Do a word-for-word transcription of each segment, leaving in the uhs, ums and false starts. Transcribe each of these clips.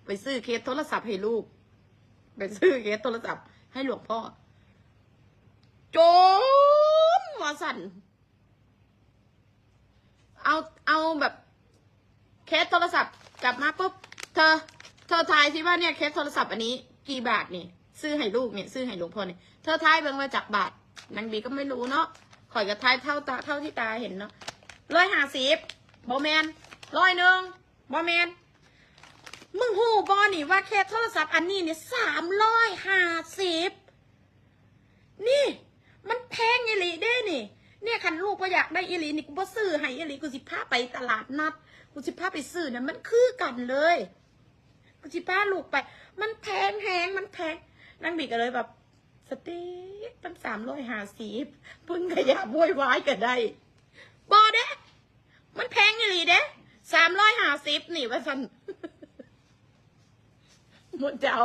ไปซื้อเคสโทรศัพท์ให้ลูก ไปซื้อเคสโทรศัพท์ให้หลวงพ่อ จมว่าสั่น เอาเอาแบบ เคสโทรศัพท์กลับมาปุ๊บ เธอ เธอทายสิว่าเนี่ยเคสโทรศัพท์อันนี้ กี่บาทนี่ ซื้อให้ลูกเนี่ย ซื้อให้หลวงพ่อเนี่ย เธอทายเบิ่งว่าจักบาท นางบีก็ไม่รู้เนาะ ข่อยก็ทายเท่าตาเท่าที่ตาเห็นเนาะ ร้อยห้าสิบ บ่แม่น ร้อยหนึ่ง บ่แม่น มึงฮู้บ่นี่ว่าเคสโทรศัพท์อันนี้เนี่ย สามร้อยห้าสิบ นี่ มันแพงอีหลีเด้นี่ เนี่ยคันลูกบ่อยากได้อีหลีนี่ กูบ่ซื้อให้อีหลี กูสิพาไปตลาดนัด กูสิพาไปซื้อเนี่ย มันคือกันเลย กูสิพาลูกไป มันแพงแฮง มันแพง นางบีก็เลยแบบ สติก มัน สามร้อยห้าสิบ มึงก็อย่าโวยวายก็ได้ บ่เด้ มันแพงอีหลีเด้ สามร้อยห้าสิบ นี่ว่าซั่น หมดเจ้า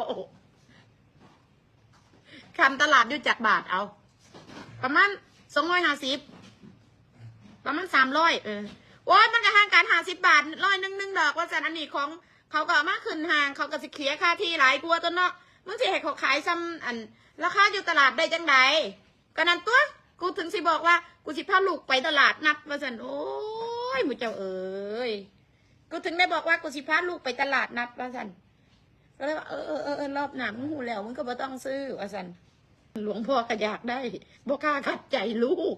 คันตลาดอยู่จักบาทเอา ประมาณ สองร้อยห้าสิบ ประมาณ สามร้อย เออ โอ้ย มันก็ห่างกัน ห้าสิบ บาท ร้อยหนึ่ง หนึ่งดอก ว่าซั่น อันนี้ของเขาก็เอามาขึ้นห้าง เขาก็สิเสียค่าที่หลายกว่าตัวเนาะ มึงสิให้เขาขายซ้ำอัน ราคาอยู่ตลาดได้จังใด ก็นั่นตัว กูถึงสิบอกว่า กูสิพาลูกไปตลาดนัด ว่าซั่น โอ้ย หมู่เจ้าเอ๋ย กูถึงได้บอกว่า กูสิพาลูกไปตลาดนัด ว่าซั่น ก็เลยว่า เออ เออ เออ เออ รอบหน้ามึงฮู้แล้ว มึงก็บ่ต้องซื้อ ว่าซั่น หลวงพ่อก็อยากได้ บ่กล้าขัดใจลูก